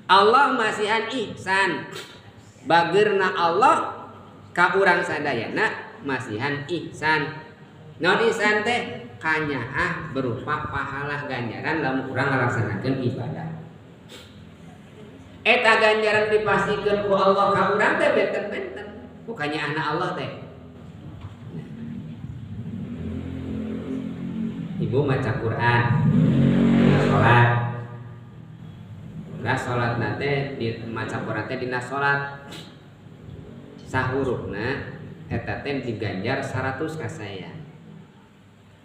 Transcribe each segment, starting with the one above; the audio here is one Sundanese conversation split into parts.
Allah masihan ihsan. Bageurna Allah ka urang sadayana masihan ihsan. Naon ihsan teh? Kanyaah berupa pahala ganjaran lamun urang ngalaksanakeun ibadah. Eta ganjaran dipastikeun ku Allah ka urang teh benten-benten. Ku kanyaahna Allah teh. Ibu maca Quran, salat. Lah salat nate di maca Quran teh dina salat. Sahurufna eta teh diganjar 100 kasayan.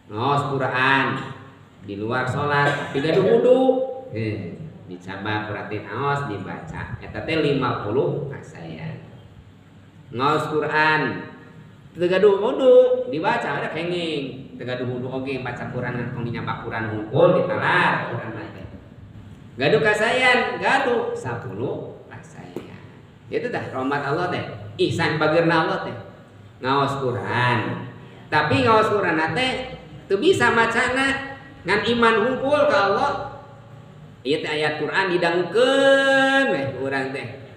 Ngaos Quran di luar salat tiga wudu. Dicabak Quran teh ngaos dibaca eta teh 50 kasayan. Ngaos Quran teu gaduh wudu dibaca ada kenging. Teu gaduh wudu oge maca Quran ngan tong dinyabak Quran hungkul ditalar Quran teh. Gaduh kasayan, gaduh 10 kasayan. Itu dah rahmat Allah teh, ihsan bageurna Allah teh. Ngaos Quran. Tapi ngaos Quran teh teu bisa macana ngan iman hungkul ka Allah. Ieu teh ayat Quran didangukeun weh urang teh.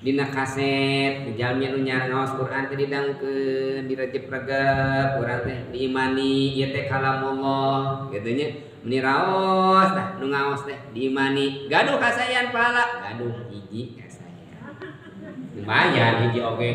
Dina kaset di jalmi nu ngaos Quran teh didangukeun, direjep-regep urang teh diimani ieu teh kalamullah kitu nya. Meni raos tah nu ngaos teh diimani, gaduh kasayan pahala, gaduh hiji kasayan. Lumayan hiji oge.